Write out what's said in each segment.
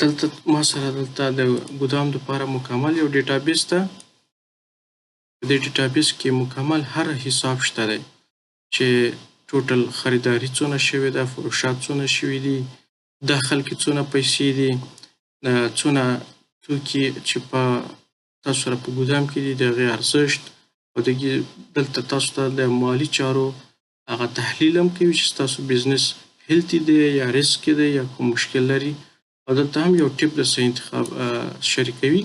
دلته ما سره دلته د ګودام دپاره مکمل یو database ده. په دې database کې مکمل هر حساب شته دی چې total خریداري څونه شوې ده، فروشات څونه شوي دي، دخل کې څونه پیسې دي، څونه توکي چې په تاسو سره په ګودام کې دي د هغې ارزښت، او دلته تاسو ته د مالي چارو هغه تحلیل هم کوي چې ستاسو business healthy دی یا ریسک کې دی یا کوم مشکل لري. او دلته هم یو tip درسره انتخاب شریکوي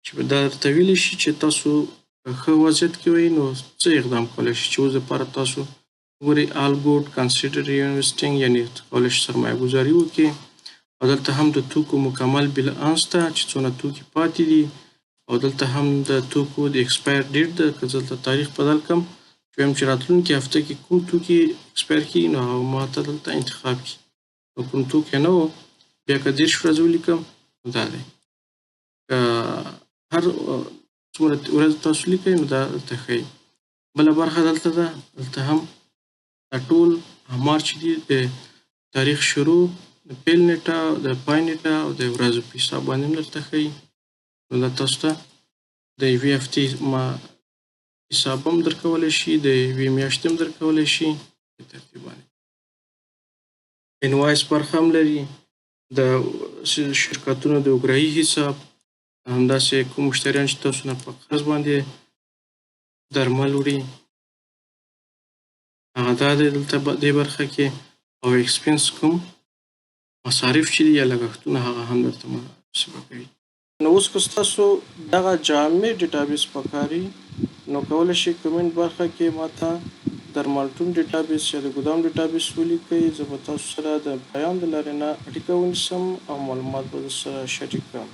چې دا درته ویلی شي چې تاسو ښه وضعیت کې وئ نو څه اقدام کولی شئ چې اوس دپاره تاسو ګورئ all good, consider investing، یعنې کولی شئ سرمایه ګذاري وکړئ. او دلته هم د توکو مکمل بیلانس ده چې څونه توکي پاتې دي، او دلته هم د توکو د expire date ده. که زه دلته تاریخ بدل کړم چې وایم چې راتلونکې هفته کې کوم توکي expire کېږي نو هغه ما ته دلته انتخاب کړي. نو کوم توکی نه و بیا که 30 ورځې ولیکم نو دا دی، که هر څومره ورځ تاسو لیکئ نو دا دلته ښیي. بله برخه دلته ده، دلته هم دا ټول آمار چې دي د تاریخ شروع، د پیل نیټه، د پای نیټه او د ورځو په حساب باندې هم درته ښیي. نو دا تاسو ته د یوې هفتې ما حساب هم درکولی شي، د یوې میاشتې هم درکولی شي په ترتیب باندې. invoice برخه هم لري، د شرکتونو د اګراهي حساب، همداسې کوم مشتریان چې تاسو نه په قرض باندې درمل وړي هغه دا دی دلته دې برخه کې. او expense کوم مصارف چې دي یا لګښتونه هغه هم درته محاسبه کوي. نو اوس که ستاسو دغه جامع database پکار وي نو کولی شئ comment برخه کې ماته درملتون database یا د ګودام database ولیکئ. زه به تاسو سره د پیام د لارې نه اړیکه ونیسم او معلومات به درسره شریک کړم.